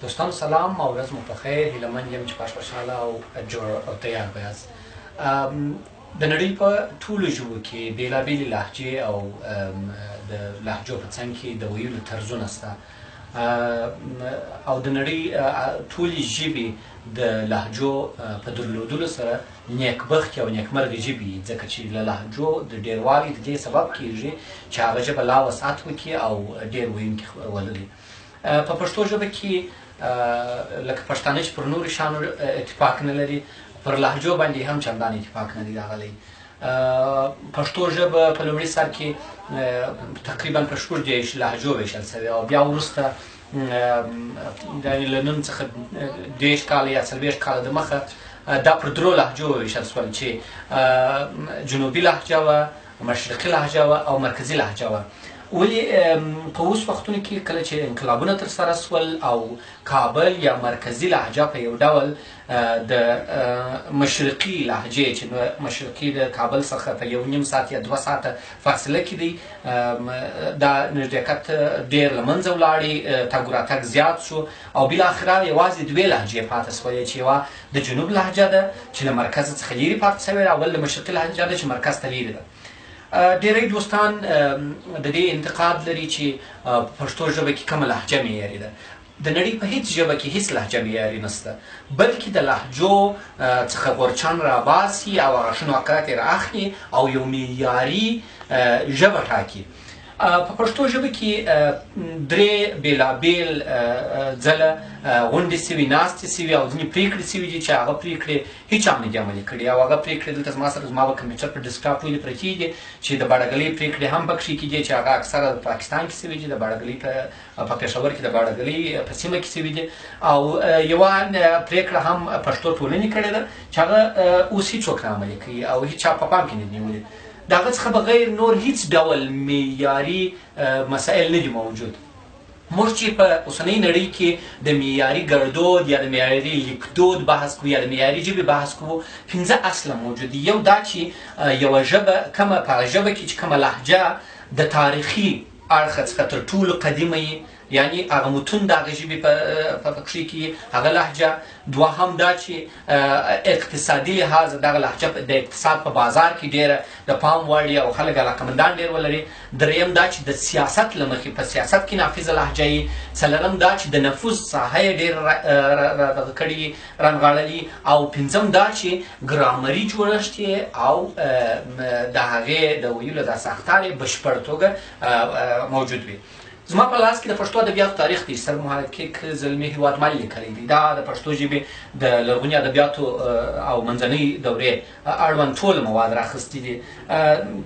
دوستانو سلام او ورځ مو په خیر. هیله مند یم چې خوښ، خوشحاله او جوړ او تیار به یاست. د نړۍ په ټولو ژبو کې بېلابېلې لهجې او د لهجو په څنګ کې د ویلو طرزونه شته او د نړۍ ټولې ژبې د لهجو په درلودلو سره نیکبختې او نیکمرغې ژبې دي، ځکه چې له لهجو د ډېروالي د دې سبب کېږي چې هغه ژبه لا وسعت وکړي او ډېر ویونکي ولري. په پښتو ژبه کې لکه پښتانه چې پر نورو شیانو اتفاق نه لري، پر لهجو باندې هم چندان اتفاق نه دی راغلی. پښتو ژبه په لومړي سر کې تقریبا په 36 لهجو ویشل شوې او بیا وروسته، یعنې له نن څخه 30 کاله یا 40 کاله د مخه، دا پر درو لهجو وویشل شول چې جنوبي لهجه وه، مشرقي لهجه وه او مرکزي لهجه وه. ولې په اوس وختونو کې کله چې انقلابونه تر سره شول او کابل یا مرکزي لهجه په یو ډول د مشرقي لهجې، چې مشرقي د کابل څخه په 1.5 ساعت یا 2 ساعته فاصله کې دی، دا نږدېکت ډېر له منځه ولاړی، تګ راتګ زیات شو او بالاخره یوازې دوې لهجې پاتې شولې، چې یوه د جنوب لهجه ده چې له مرکز څخه لیرې پاتې شوې ده او بل د مشرقي لهجه ده چې مرکز ته لیرې ده. ډیری دوستان د دې انتقاد لري چې په پښتو ژبه کې کومه لهجه معیاري ده. د نړۍ په هیڅ ژبه کې هیڅ لهجه معیاري نشته، بلکې د لهجو څخه غورچان راباسي او هغه ښه نقاط یې رااخلي او یو معیاري ژبه ټاکي. په پښتو ژبه کې درې بېلابېل ځله غونډې سوي، ناستې سوي او ځینې پرېکړې سوي دي چې هغه پرېکړې هیچا نه دي عملي کړي. او هغه پرېکړې دلته زما سره زما په کمپیوټر په ډیسکټاپ ټولې پرتې دي چې د باړهګلۍ پرېکړې هم پکښې کې دي، چې هغه اکثره په پاکستان کې سوي دي، د باړهګلۍ په پېښور کې د باړهګلۍ په سیمه کې سوي دي. او یوه پرېکړه هم پښتو ټولنې کړې ده چې هغه اوس هیڅوک نه عملي کوي او هیچا په پام کې نه دي نیولي. د هغه څخه بغیر نور هیڅ ډول معیاري مسایل نه دي موجود. موږ چې په اوسنۍ نړۍ کې د معیاري ګړدود یا د معیاري لیکدود بحث کوو یا د معیاري ژبې بحث کوو، پنځه اصله موجود دي. یو دا چې یوه ژبه کومه په هغه ژبه کې چې کومه لهجه د تاریخي اړخه څخه تر ټولو قدیمه وي، یعنی هغه متون د هغې ژبې په پکښې کې هغه لهجه. دوهم دا چې اقتصادي لحاظ دغه لهجه د اقتصاد په بازار کې ډیره د پام وړ او خلک علاقمندان ډیر ولري. دریم دا چې د سیاست له مخې په سیاست کې نافذه لهجه یي. څلورم دا چې د نفوذ ساحه یې ډېره دغه کړي، رانغاړلي. او پنځم دا چې ګرامري جوړښت یې او د هغې د ویلو د ساختار یې بشپړ توګه موجود وي. زما په لاس کې د پښتو ادبیاتو تاریخ دی، سر محقق زلمی هیوادمل لیکلی دی. دا د پښتو ژبې د لرغوني ادبیاتو او منځنۍ دورې اړوند ټول مواد راخستي دي.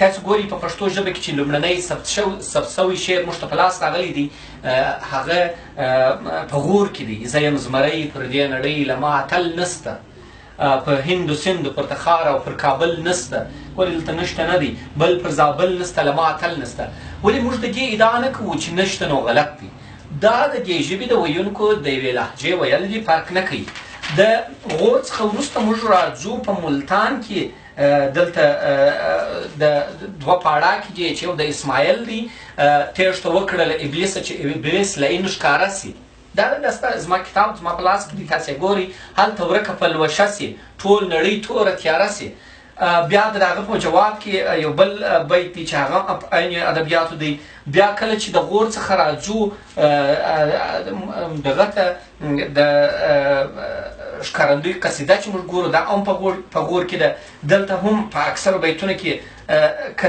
تاسو ګورئ، په پښتو ژبه کې چې لومړنی ثبت شوی شعر موږ ته په لاس راغلی دی، هغه په غور کې دی: زه یم زمری پر دې نړۍ، له ما اتل نسته، په هند و سند، پر تخار او پر کابل نسته. ولې دلته نشته نه دی؟ بل پر زابل نسته، له ما اتل نسته. ولې موږ د دې ادعا نه کوو چې نشته نو غلط دی. دا د دې ژبې د ویونکو د یوې لهجې ویل دي، فرق نه کوي. د غور څخه وروسته موږ راځو په ملتان کې، دلته د دوه پاړا کې دی چې یو د اسماعیل دی: تېښته وکړه له ابلیسه چې ابلیس لعین ښکاره سي. دا دسته زما کتاب زما په لاس کې دی، تاسې ګورئ. هلته ورکه پلوشه سي، ټول نړۍ توره تیاره سي. بیا د هغه په جواب کې یو بل بیت دی چې هغه عین ادبیاتو دی. بیا کله چې د غور څخه راځو دغه ته، د ښکارندوی قصیده چې موږ ګورو، دا هم په غور کې ده. دلته هم په اکثرو بیتونو کې که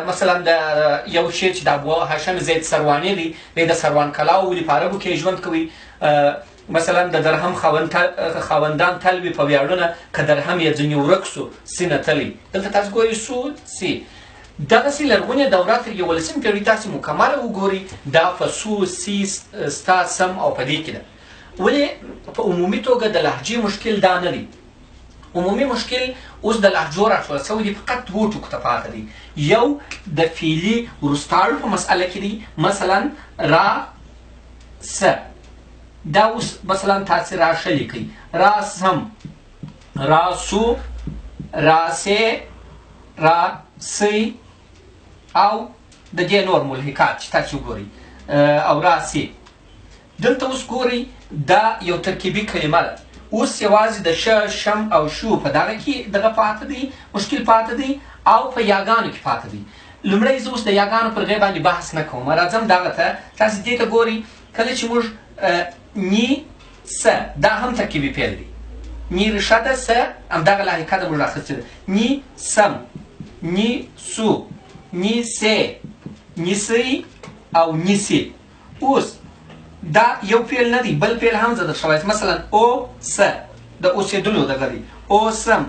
مثلا د یو شعر چې د ابو هاشم زید سروانی دی، دی د سروان کلا ولي، په عربو کې ژوند کوي، مثلا د درهم خاوندان تل وي په ویاړونه، که درهم یې ځینې ورک سو سینه تلی. دلته تاسو ګورئ سو سی. دغسې لرغونې دوره تر 11مې پېړۍ تاسې مکمله وګورئ، دا په سو، سی، ستا، سم او په دې کې ده. ولې په عمومي توګه د لهجې مشکل دا نه دی. عمومي مشکل اوس د لهجو راټول شوی دی، فقط دوو ټکو ته پاته دی. یو د فعلي وروستاړو په مسئله کې دی. مثلا را س، دا اوس مثلا تاسې را ښه لیکئ، را سم، را سو، را سې، را سئ او د دې نور ملحقات چې تاسو وګورئ او را سي. دلته اوس ګورئ دا یو ترکیبي کلمه ده. اوس یوازې د ش، شم او شو په دغه کې دغه پاته دی، مشکل پاته دی او په یاګانو کې پاته دی. لومړی زه اوس د یاګانو پر غې باندې بحث نه کوم، راځم دغه ته. تاسو دې ته ګورئ کله چې موږ نی س، دا هم ترکیبي فعل دی، نی ریښه ده، س همدغه لاحقه ده موږ اخیستې ده، نی سم، نی سو، نی سه، نی سی او نی سی. اوس دا یو فعل نه دی، بل فعل هم زه درته وایم. مثلا او س د اوسېدلو دغه دی، او سم،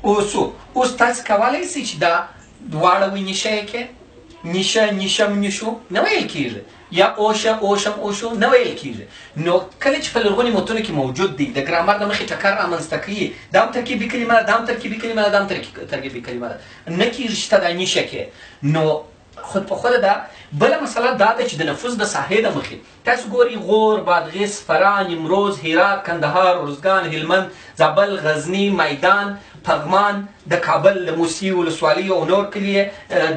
او سو. اوس تاسو کولی سئ چې دا دواړه ونیشه کې نیشه، نیشم، نیشو نه ویل کېږي، یا اوشه، اوشم، اوشو نه ویل کېږي. نو کله چې په لرغوني متونو کې موجود دی، د ګرامر د مخې ټکر رامنځته کوي، دا هم ترکیبي کلمه ده، دا هم ترکیبي کلمه ده، دا هم ترکیبي کلمه ده، نه کېږي چې ته دا نیشه کې. نو خود په خوده ده. بله مسله دا ده چې د نفوذ د ساحې د مخې تاسو ګورئ غور، بادغیس، فراه، نیمروز، هرات، کندهار، ارزګان، هلمند، زابل، غزني، میدان، پغمان، د کابل د موسي ولسوالۍ او نور کلي،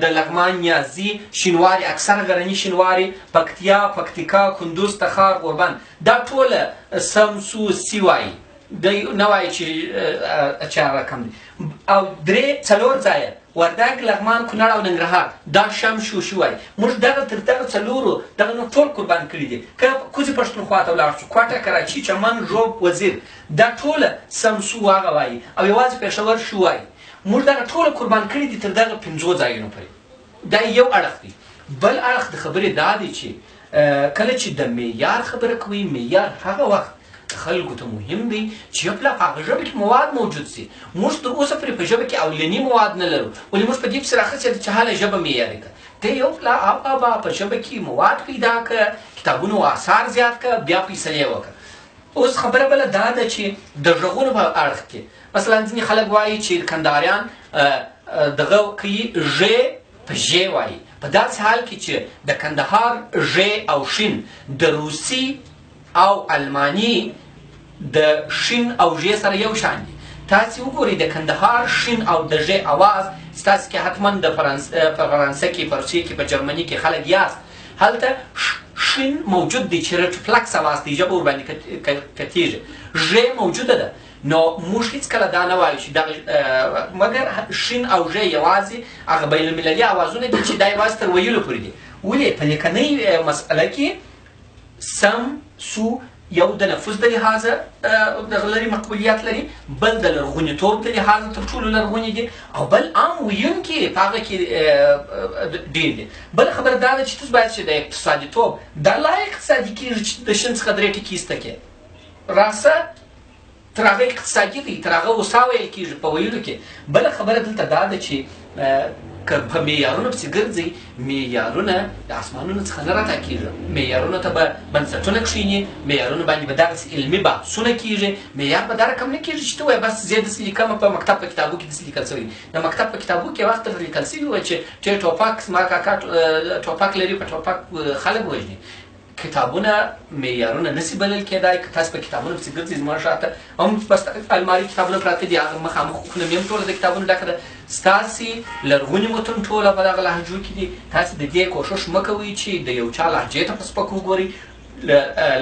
د لغمان نیازي، شینواري، اکثره غرني شینواري، پکتیا، پکتیکا، کندوز، تخار، غوربند، دا ټوله سم سو سی وایي، دی نه وایي چې چا رقم دی. او درې څلور ځایه وردګ، لغمان، کونړ او ننګرهار، دا شم شو شو وایي. موږ دغه تر دغه څلورو دغه نور ټول قربان کړي دي. که کوزې پښتونخوا ته ولاړ شو، کوټه، کراچي، چمن، ږوب، وزیر، دا ټوله سم سو هغه وایي، او یوازې پېښور شو وایي. موږ دغه ټوله قربان کړي دي تر دغه پنځو ځایونو پورې. دا یو اړخ دی. بل اړخ د خبرې دا دی چې کله چې د معیار خبره کوي، معیار هغه وخت خلکو ته مهم دی چې یو پلا په هغه ژبه کې مواد موجود سي. موږ تر اوسه پورې په ژبه کې اولني مواد نه لرو، ولې موږ په دې پسې راخیستې ده چې هله ژبه معیاري کړه. ته یو پلا بابا په ژبه کې مواد پیدا کړه، کتابونو آثار زیات کړه، بیا فیصلې وکړه. اوس خبره بله دا ده چې د غږونو په اړخ کې مثلا ځینې خلک وایي چې کندهاریان دغه کوي ژ په ژ وایي، په داسې حال کې چې د کندهار ژ او شین د روسي او الماني د شین او ژ سره یو شان دي. تاسې وګورئ د کندهار شین او د ژ اواز ستاسې کې حتما د په فرانسه کې، په روسیې کې، په جرمني کې خلک یاست، هلته شین موجود دی چې رټفلکس اواز دی، ژبه ورباندې کتېږي، ژ موجوده ده. نو موږ هیڅکله دا نه وایو چې دغه مګر شین او ژ یوازې هغه بین المللي اوازونه دي چې دا یوازې تر ویلو پورې دي. ولې په لیکنۍ مسئله کې سم سو یو د نفوذ د لحاظه دغه لري، مقبولیت لري، بل د لرغونیتوب د لحاظه تر ټولو لرغوني دي، او بل عام ویونکي په هغه کې ډېر دي. بله خبره دا ده چې تاسو باید چې د اقتصادي توب دا لا اقتصادي کېږي چې د شین څخه درې ټکي ایسته کړې، راسه تر هغه اقتصادي دی، تر هغه وسا ویل کېږي په ویلو کې. بله خبره دلته دا ده چې که په معیارونو پسې ګرځئ، معیارونه د اسمانونو څخه نه راتا کېږي، معیارونو ته به بنسټونه کښېني، معیارونو باندې به دغسې علمي بحثونه کېږي. معیار به دا رقم نه کېږي چې ته وایې بس زه داسې لیکم، په مکتب په کتابو کې داسې لیکل شوی. د مکتب په کتابو کې وخت درته لیکل شوي وه چې ټې ټوپک، زما کاکا ټوپک لري، په ټوپک خلک وژني. کتابونه معیارونه نسی بلل کېدای. که تاسو په کتابونو پسې ګرځئ، زما شاته هم بس الماري کتابونه پراته دي، هغه مخامخ خونه مې هم ټوله د کتابونو ډکه ده. ستاسې لرغوني متون ټوله په دغه لهجو کې دي. تاسې د دې کوښښ مه کوئ چې د یو چا لهجې ته په سپک وګورئ.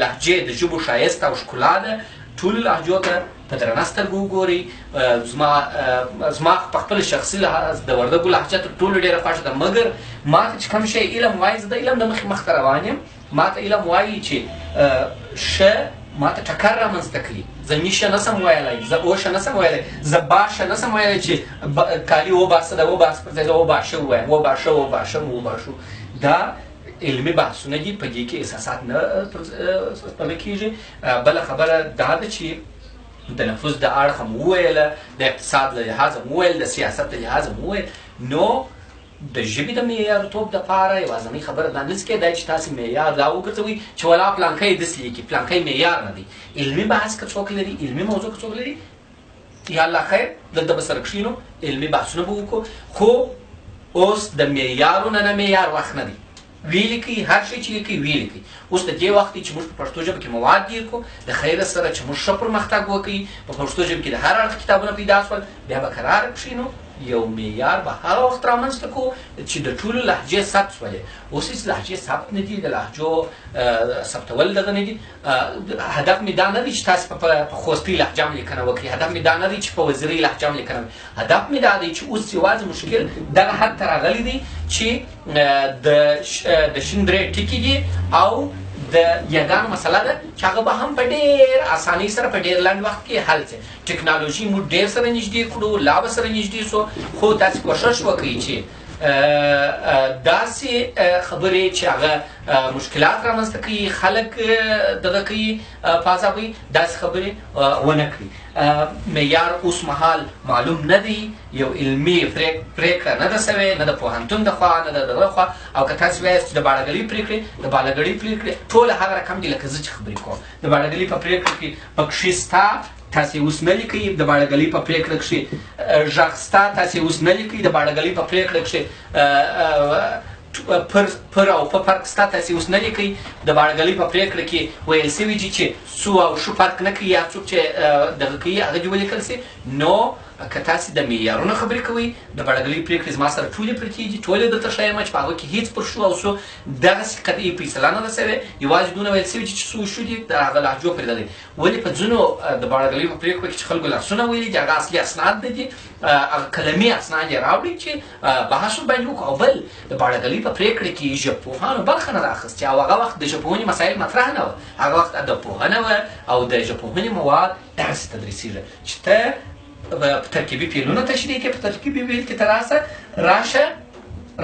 لهجې د ژبو ښایست او ښکلا ده، ټولو لهجو ته په درنه سترګه وګورئ. زما په خپل شخصي لحاظ د وردګو لهجه تر ټولو ډېره خوښه ده، مګر ما ته چې کوم شی علم وایي، زه د علم له مخې مخته روان یم. ما ته علم وایي چې ښه ما ته ټکر رامنځته کړي، زه نیشه نه سم ویلی، زه اوښه نه سم ویلی، زه باشه نه سم ویلی چې کالي وباسه، د وباسه پر ځای زه وباشه ووایم، وباشه، وباشم، وباشو. دا علمي بحثونه دي، په دې کې احساسات نه پرې کېږي. بله خبره دا ده چې د نفوذ د اړخه مو وویله، د اقتصاد له لحاظه مو وویل، د سیاست له لحاظه مو وویل. نو د ژبې د معیارتوب دپاره یوازنۍ خبره دا نه کېدای چې تاسې معیار دا وګرځوئ چې ولا پلانکی داسې لیکي، پلانکی معیار نه دی. علمي بحث که څوک لري، علمي موضوع که څوک لري، یا الله خیر، دلته به سره کښېنو، علمي بحثونه به وکړو. خو اوس د معیارونه نه معیار وخت نه دی. ویې لیکئ، هر شی چې لیکئ ویې لیکئ. اوس د دې وخت دی چې موږ په پښتو ژبه کې مواد ډېر کړو، د خیره سره چې موږ ښه پرمختګ وکړي، په پښتو ژبه کې د هر اړخ کتابونه پیدا شول، بیا به کراره کښېنو، یو معیار به هغه وخت رامنځته کو چې د ټولو لهجې ثبت شولې. اوس هېڅ لهجې ثبت نه دي، د لهجو ثبتول دغه نه دي. هدف مې دا نه دی چې تاسو په خوستۍ لهجه هم لیکنه وکړئ، هدف مې دا نه دی چې په وزیرۍ لهجه هم لیکنه وکړئ، هدف مې دا دی چې اوس یوازې مشکل دغه حد ته راغلی دی چې د شین درې ټکي دي او د یاګانو مسله ده چې هغه به هم په ډېر اسانۍ سره په ډېر لنډ وخت کې حل شي. ټکنالوژي موږ ډېر سره نږدې کړو، لا به سره نږدې شو، خو تاسې کوښښ وکړئ چې داسې خبرې چې هغه مشکلات رامنځته کوي، خلک دغه کوي، په عذابوي، داسې خبرې ونه کړي. معیار اوس مهال معلوم نه دی، یو علمي پرېکړه نه ده سوې، نه د پوهنتون د خوا نه د دغه خوا. او که تاسې وایاست چې د باړهګلۍ پرېکړې، د باړهګلۍ پرېکړې ټوله هغه رقم دي لکه زه چې خبرې کوم. د باړهګلۍ په پرېکړه کې پکښې ستا، تاسې اوس نه لیکئ. د باړهګلۍ په پرېکړه کښې غږ ستا، تاسې اوس نه لیکئ. د باړهګلۍ په پرېکړه کښې پر او په فرق ستا، تاسې اوس نه لیکئ. د باړهګلۍ په پرېکړه کې ویل سوي دي چې څو او شو فرق نه کوي، یا څوک چې دغه کوي هغه دې ولیکل سي. نو که تاسې د معیارونو خبرې کوئ، د باړهګلۍ پرېکړې زما سره ټولې پرتې دي، ټولې درته ښیم چې په هغو کې هېڅ پر شو او څو دغسې قطعي فیصله نه ده سوې، یوازې دونه ویل سوي دي چې څو شو دي د هغه لهجو پرې دغه. ولې په ځینو د باړهګلۍ په پرېکړو کې چې خلکو لاسونه ویلي دي، هغه اصلي اسناد نه دي، هغه قلمي اسناد یې راوړي چې بحث ورباندې وکړو. او بل د باړهګلۍ په پرېکړه کې ژبپوهانو برخه نه ده اخیستې، او هغه وخت د ژبپوهنې مسایل مطرح نه وه، هغه وخت ادبپوهنه وه او د ژبپوهنې مواد داسې تدریسېږي چې ته په ترکیبي فعلونه تشریح کې، په ترکیبي فعل کې ته راسه، راشه،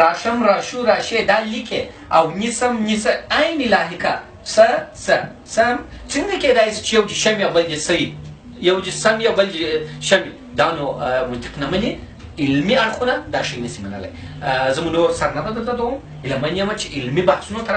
راشم، راشو، راشې، دا لیکې او نیسم، نیسه، عین لاحقه س س سم. څنګه کېدای شي چې یو دې شم یو بل دې سي، یو دې سم یو بل دې شم؟ دا نو منطق نه مني، علمي اړخونه دا شی نسي منلی. زه مو نور سر نه درته دوم، هیله من یم چې علمي بحثونو ته